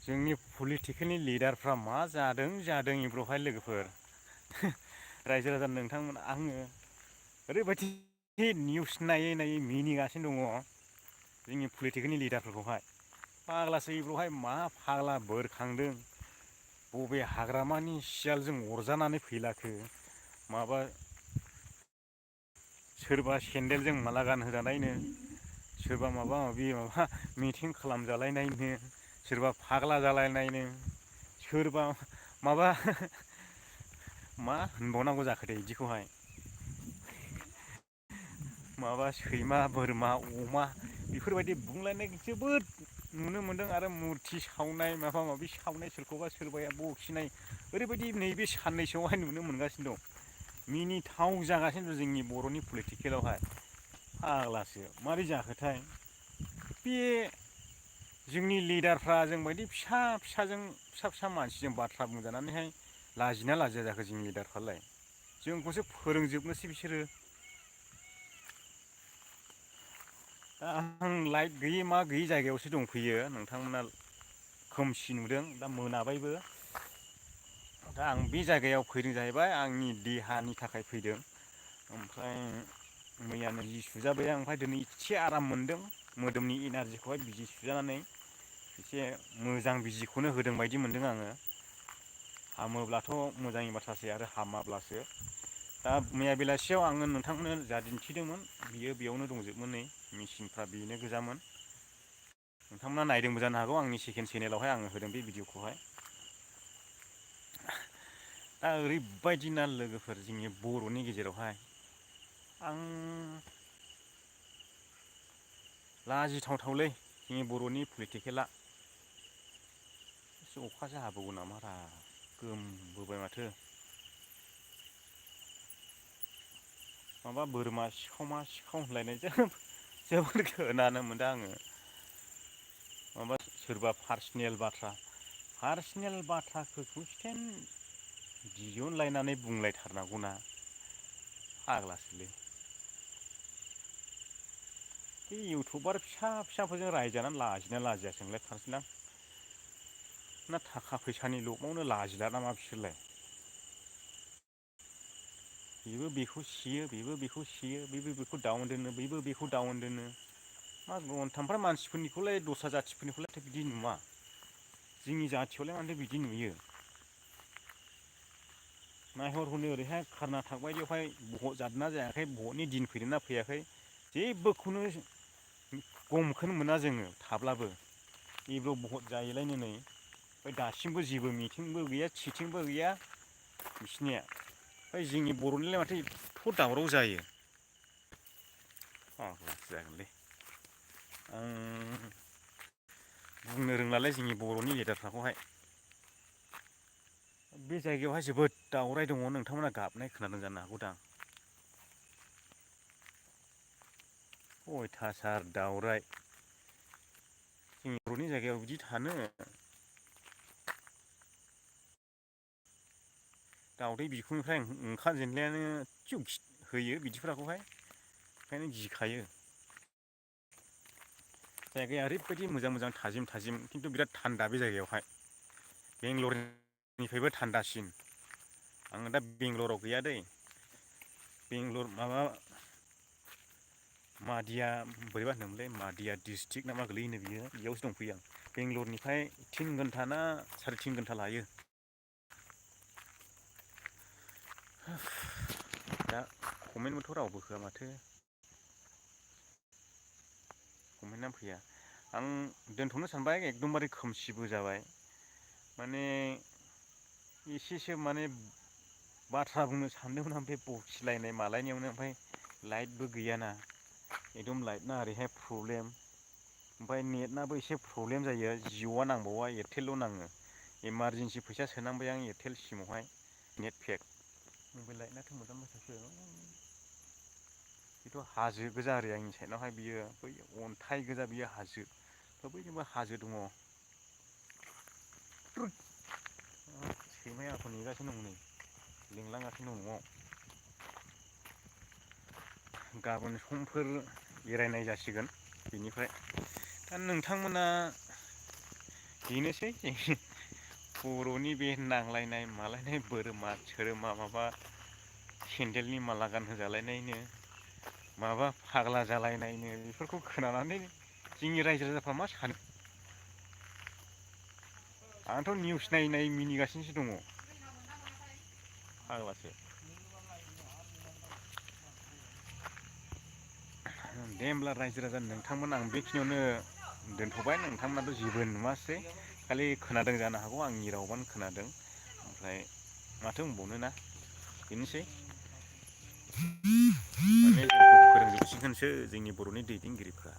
जोंनि पलिटिकेलनि लिडारफ्रा मा जादों इब्र'हाय लोगोफोर रायजो राजा नोंथांमोन आङो ओरैबायदि निउस नायै मिनिगासिनो दङ जोंनि पलिटिकेलनि लिडारफोरखौहाय फाग्लासो इब्र'हाय मा फाग्ला बोरखांदों बबे हाग्रामानि सियालजों अरजानानै फैलाखो माबा सोरबा सेन्देलजों माला गानहोजानायनो सोरबा माबा मिथिं खालामजालायनायनो सोरबा फाग्ला जालायनायनो सोरबा माबा मा होनबावनांगौ जाखो दे बिदिखौहाय माबा सैमा बोरमा अमा बेफोरबायदि बुंलायनाय जोबोद नुनो मोनदों आरो मुरथि सावनाय माबा माबि सावनाय सोरखौबा सोरबाया बखिनाय ओरैबायदि नैबे साननैसोआवहाय नुनो मोनगासिनो दं मिनिथाव जागासिनो दं जोंनि बर'नि पलिटिकेलावहाय फाग्लासो मारै जाखोथाय बे जोंनि लिडारफ्रा जोंबायदि फिसा मानसिजों बाथ्रा बुंजानानैहाय लाजिना लाजिया जाखो जोंनि लिडारफ्रालाय जोंखौसो फोरोंजोबनोसै बिसोरो दा आं लाइट गैयि मा गैयि जायगायावसो दंफैयो नोंथांमोना खोमसि नुदों दा मोनाबायबो दा आं बे जायगायाव फैदों जाहैबाय आंनि देहानि थाखाय फैदों ओमफ्राय मैयानो जि सुजाबाय आं ओमफ्राय दिनै एसे आराम मोनदों मोदोमनि इनारजिखौहाय बिजि सुजानानै एसे मोजां बिजिखौनो होदों बायदि मोनदों आङो हामोब्लाथ' मोजांनि बाथ्रासै आरो हामाब्लासो दा मैया बेलासियाव आङो नोंथांमोननो जा दिन्थिदोंमोन बियो बेयावनो दंजोबोमोन नै मेचिनफ्रा बेनो गोजामोन नोंथांमोना नायदोंबो जानो हागौ आंनि सेकेन्ड चेनेलावहाय आङो होदों बे भिडिअखौहाय दा ओरैबायदिना लोगोफोर जोंनि बर'नि गेजेरावहाय आं लाजिथावथावलै जोंनि बर'नि पलिटिकेला एसे अखासो हाबावगौ नामारा गोमबोबाय माथो माबा बोरमा सिखाव होनलायनायजों जोबोद खोनानो मोनदों आङो माबा सोरबा पार्सनेल बाथ्राफोरखौ स्टेन दिहुनलायनानै बुंलायथारनांगौना फाग्लासोलै बे इउटुबार फिसाफोरजों रायजानानै लाजिना लाजिया सोंलाय फार्स्टलां ना थाखा फैसानि लबावनो लाजिला नामा बिसोरलाय बेबो बेखौ सियो बेबो बेखौ सियो बेबो बेखौ डाउन दोनो बेबो बेखौ डाउन दोनो मा घन्टामफ्राम मानसिफोरनिखौलाय दस्रा जाथिफोरनिखौलाय बिदि नुवा जोंनि जाथियावलाय मानोथो बिदि नुयो नायहर हनै ओरैहाय कर्नाटक बायदियावहाय भट जादोंना जायाखै भटनि दिन फैदोंना फैयाखै जेबोखौनो गमखौनो मोना जोङो थाब्लाबो बेबो भट जाहैलायनो नै ओमफ्राय दासिमबो जेबो मिथिंबो गैया सिटिंबो गैया बिसिनिया ओमफ्राय जोंनि बर'निलाय माथो एथ' दावराव जायो फाग्लासो जागोनलै आं बुंनो रोंलालै जोंनि बर'नि लिडारफ्राखौहाय बे जायगायावहाय जोबोद दावराय दङ नोंथांमोना गाबनाय खोनादों जानो हागौदां अयथासार दावराय जोंनि बर'नि जायगायाव बिदि थानो दावदै बिखुंनिफ्राय ओंखारजेननायानो होयो बिदिफोरखौहाय ओंखायनो गिखायो जायगाया ओरैबायदि मोजां थाजिम खिन्थु बिराद थान्दा बे जायगायावहाय बेंगलरनिफ्रायबो थान्दासिन आङो दा बेंगलराव गैया दै बेंगलर माबा मादिया बोरैबा होनोमोनलाय मादिया डिस्ट्रिक्ट ना मा गोलैयोनो बियो बेयावसो दंफैयो आं बेंगलरनिफ्राय 3 घन्टा ना 3.5 घन्टा लायो दा कमेन्टबोथ' रावबो होआ माथो कमेन्टआनो फैया आं दोनथ'नो सानबाय एकदमबारे खोमसिबो जाबाय माने एसेसो माने बाथ्रा बुंनो सानदोंमोन आं बे बखिलायनाय मालायनायावनो ओमफ्राय लाइटबो गैयाना एकदम लाइटना ओरैहाय प्रब्लेम ओमफ्राय नेटनाबो एसे प्रब्लेम जायो जिअ'आ नांबावा एयारटेलल' नाङो इमारजेन्सि फैसा सोनांबाय आं एयारटेल सिमावहाय नेट पेक मबाइल लाइटनाथ' मोजां मोजांसो बेथ' हाजो गोजा आरो आंनि साइडनावहाय बियो बै अन्थाइ गोजा बियो हाजो बैजोंबो हाजो दङ सैमाया आंखौ नेगासिनो दं नै लिंलांगासिनो दं न'आव गाबोन समफोर बेरायनाय जासिगोन बेनिफ्राय दा नोंथांमोना बेनोसै बर'नि बे नांलायनाय मालायनाय बोरमा सोरोमा माबा सेन्देलनि माला गानहोजालायनायनो माबा फाग्ला जालायनायनो बेफोरखौ खोनानानै जोंनि रायजो राजाफ्रा मा सानो? आंथ' निउस नायै नायै मिनिगासिनोसो दङ फाग्लासो। दे होमब्ला रायजो राजा नोंथांमोन आं बेखिनियावनो दोनथ'बाय। नोंथांमोनाथ' जेबो नुवासै खालि खोनादों जानो हागौ आंनि रावबानो खोनादों। ओमफ्राय माथो बुंबावनो ना बेनोसै। माने जोंखौ फोरोंजोबसिगोनसो जोंनि बर'नि दैदेनगिरिफ्रा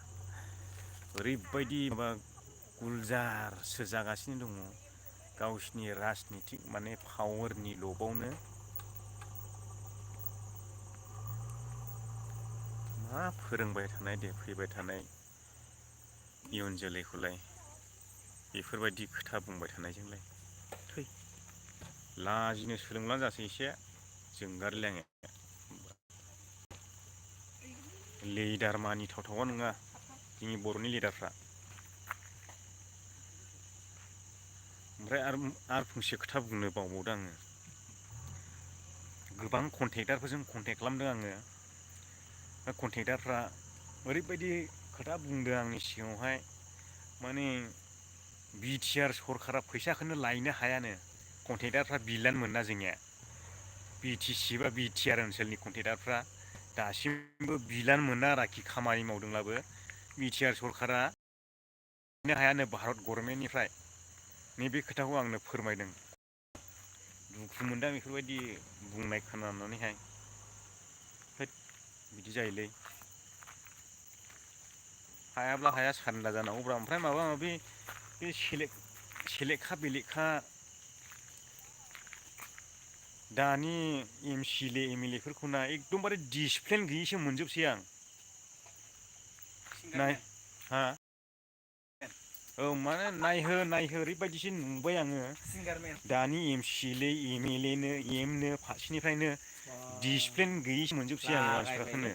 ओरैबायदि माबा गुलजारसो जागासिनो दङ गावसिनि राजनिथिक माने पावारनि लबावनो। मा फोरोंबाय थानाय दे फैबाय थानाय इयुन जोलैखौलाय बेफोरबायदि खोथा बुंबाय थानायजोंलाय थै लाजिनो सोलोंब्लानो जासै एसे जोंगारलायङो। लिडार मानिथावथावा नङा जोंनि बर'नि लिडारफ्रा। ओमफ्राय आरो फंसे खोथा बुंनो बावबावदों आङो। गोबां कन्ट्रेक्टारफोरजों कन्टेक्ट खालामदों आङो। कन्ट्रेक्टारफ्रा ओरैबायदि खोथा बुंदों आंनि सिगाङावहाय माने बि टि आर सरखारा फैसाखौनो लायनो हायानो कन्ट्रेक्टारफ्रा बिलानो मोना जोंनिया बि टि सि बा बि टि आर ओनसोलनि कन्ट्रेक्टारफ्रा दासिमबो बिलानो मोना आरोखि खामानि मावदोंब्लाबो बि टि आर सरखारा नो हायानो भारत गभर्नमेन्टनिफ्राय नैबे खोथाखौ आंनो फोरमायदों। दुखु मोनदों बेफोरबायदि बुंनाय खोनानानैहाय होद बिदि जायोलै। हायाब्ला हाया सानदा जानांगौब्रा ओमफ्राय माबा माबि बे सेलेखा बेलेखा दानि M C L A M L A फोरखौना एकदमबारे डिसप्लेन गैयिसो मोनजोबसै आं। नाय हा औ माने नायहो ओरैबायदिसो नुबाय आङो दानि M C L A M L A नो एम नो फारसेनिफ्रायनो दिसप्लेन गैयिसो मोनजोबसै आङो मानसिफोरखौनो।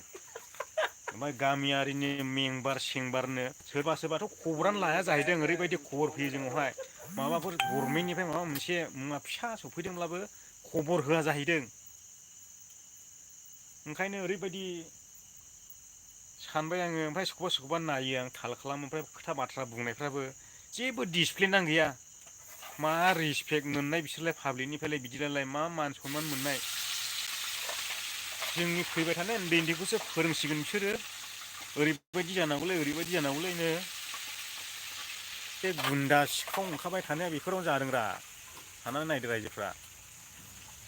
ओमफ्राय गामियारिनि मेंबार सेंबारनो सोरबा सोरबाथ' खबरानो लाया जाहैदों ओरैबायदि खबर फैयो जोंनावहाय माबाफोर गभर्नमेन्टनिफ्राय माबा मोनसे मुवा फिसा सफैदोंब्लाबो खबर होआ जाहैदों। ओंखायनो ओरैबायदि सानबाय आङो ओमफ्राय सोरखौबा नायो आं थाल खालामो ओमफ्राय खोथा बाथ्रा बुंनायफ्राबो जेबो डिसप्लेनानो गैया। मा रिसपेक्ट मोननाय बिसोरलाय पाब्लिकनिफ्रायलाय बिदिबालाय मा मान सनमान मोननाय। जोंनि फैबाय थानाय उन्दै उन्दैखौसो फोरोंसिगोन बिसोरो ओरैबायदि जानांगौलै ओरैबायदि जानांगौलैनो। बे गुन्दा सिखाव ओंखारबाय थानाया बेफोरावनो जादोंरा साननानै नायदो रायजोफ्रा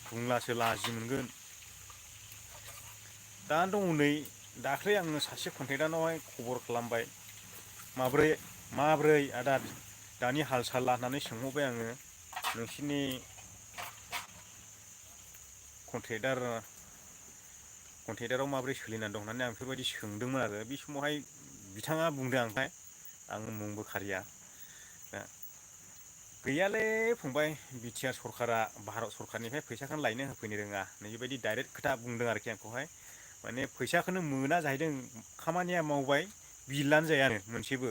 बुंब्लासो लाजि मोनगोन। दा दङ नै दाख्लै आङो सासे कन्ट्रेक्टारनावहाय खबर खालामबाय माब्रै आदा दानि हाल साला होननानै सोंहरबाय आङो नोंसिनि कन्ट्रेक्टाराव माबोरै सोलिनानै दं होननानै आं बेफोरबायदि सोंदोंमोन आरो बे समावहाय बिथाङा बुंदों आंहाय आं मुंबो खारिया दा गैयालै फंबाय बि टि आर सरकारा भारत सरकारनिफ्राय फैसाखौनो लायनो होफैनो रोङा नैबेबायदि डाइरेक्ट खोथा बुंदों आरोखि आंखौहाय माने फैसाखौनो मोना जाहैदों खामानिया मावबाय बिलानो जायानो मोनसेबो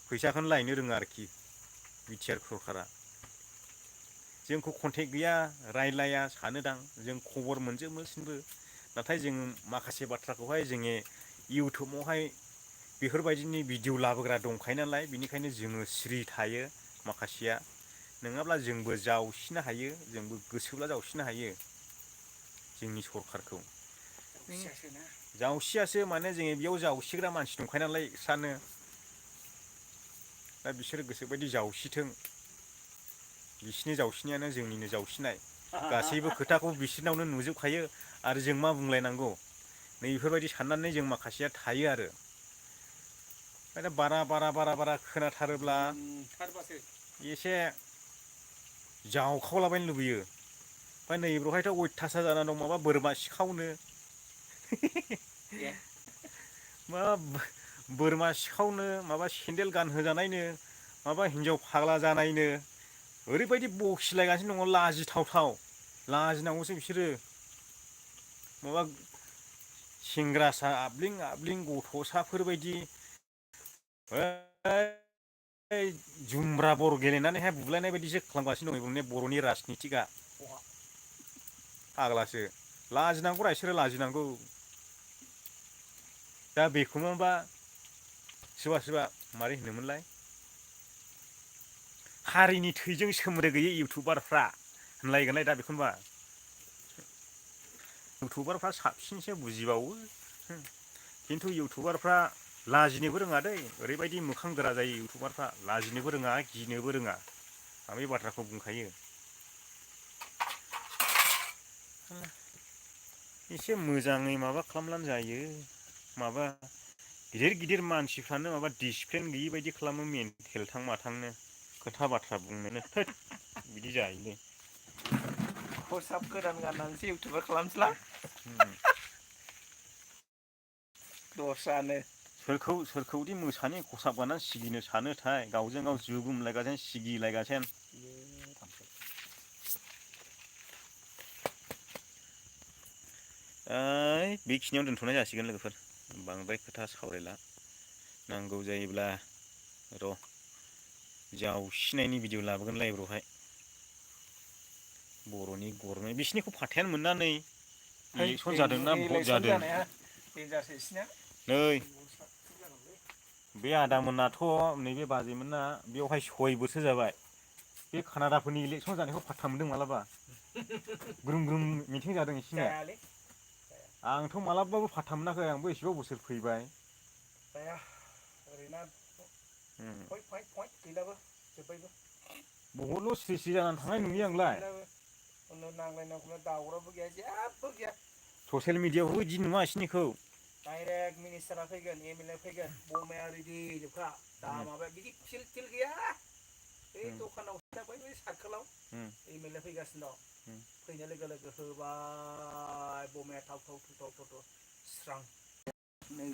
फैसाखौनो लायनो रोङा आरोखि बि टि आर सरकारा जोंखौ कन्टेक्ट गैया रायलाया सानोदां जों खबर मोनजोबोसिनबो नाथाय जों माखासे बाथ्राखौहाय जोङो इउटुबावहाय बेफोरबायदिनि भिडिअ लाबोग्रा दंखायो नालाय बेनिखायनो जोङो सिरि थायो माखासेया नङाब्ला जोंबो जावसिनो हायो जोंबो गोसोब्ला जावसिनो हायो जोंनि सरखारखौ जावसियासो माने जोङो बेयाव जावसिग्रा मानसि दंखायो नालाय एक्सट्रानो दा बिसोरो गोसोबायदि जावसिथों बिसिनि जावसिनायानो जोंनिनो जावसिनाय गासैबो खोथाखौ बिसोरनावनो नुजोबखायो आरो जों मा बुंलायनांगौ नै बेफोरबायदि साननानै जों माखासेया थायो आरो ओंखायनो बारा खोनाथारोब्ला एसे जावखावलाबायनो लुबैयो ओमफ्राय नैबेवहायथ' अयथासार जानानै दं माबा बोरमा सिखावनो मा बोरमा सिखावनो माबा सेन्देल गानहोजानायनो माबा हिनजाव फाग्ला जानायनो ओरैबायदि बखिलायगासिनो दङ लाजिथावथाव लाजिनांगौसो बिसोरो माबा सेंग्रासा आब्लिं आब्लिं गथ'साफोरबायदि जुमब्रा बर' गेलेनानैहाय बुलायनाय बायदिसो खालामगासिनो दं बे बर'नि राजनितिकआ फाग्लासो लाजिनांगौरा इसोरो लाजिनांगौ दा बेखौ माबा सोरबा सोरबा मारै होनोमोनलाय हारिनि थैजों सोमोन्दो गैयै इउटुबारफ्रा होनलायगोनलाय दा बेखौनोबा इउटुबारफ्रा साबसिनसो बुजिबावो खिन्थु इउटुबारफ्रा लाजिनोबो रोङा दै ओरैबायदि मोखां गोरा जायो इउटुबारफ्रा लाजिनोबो रोङा गिनोबो रोङा आं बे बाथ्राखौ बुंखायो एसे मोजाङै माबा खालामब्लानो जायो माबा गिदिर गिदिर मानसिफ्रानो माबा डिसिप्लिन गैयि बायदि खालामो मेन्टेल माथांनो खोथा बाथ्रा बुंनोनो थोद बिदि जायोलै खसाब गोदान गाननानैसो इउटुबार खालामसैलां दस्रानो सोरखौदि मोसानि खसाब गाननानै सिगिनो सानोथाय गावजों गाव जुगुमलायगासिनो सिगिलायगासिनो बेखिनियाव दोनथ'नाय जासिगोन लोगोफोर बांद्राय खोथा सावरायला नांगौ जायोब्ला र' जावसिनायनि भिडिअ लाबोगोन लाइब्र'हाय बर'नि गरनै बिसिनिखौ फाथायानो मोना नै इलेक्सन जादोंना भट इलेक्सन जादों जानाया देन्जारसो इसिना नै बे आदामोनाथ' नैबे बाजैमोना बेवहाय 6 बोसोर जाबाय बे कानाडाफोरनि इलेक्सन जानायखौ फात्ता मोनदों मालाबा ग्रोम ग्रोम मिथिं जादों इसिनिया आंथ' मालाबाबो फात्ता मोनाखै आंबो एसेबां बोसोर फैबाय जाया ओरैनो गैलाबो जोब्बायबो बहुदल' स्रि स्रि जानानै थांनाय नुयो आंलाय नांलायनाय खमलायनाय दावरावबो गैया जेबो गैया ससियेल मिडियाआवबो बिदि नुवा इसिनिखौ डाइरेक्ट मिनिस्टारा फैगोन एमएलए फैगोन बमाया रेडि जोबखा दा माबा बिदि फिल थिल गैया बे दखानाव बै सार्कोलाव एमएलए फैगासिनो दं फैनाय लोगो लोगो होबाय बमाया थाव थाव थाव थाव थाव स्रां नै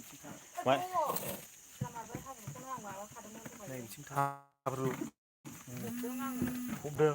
हाब्रु फबदों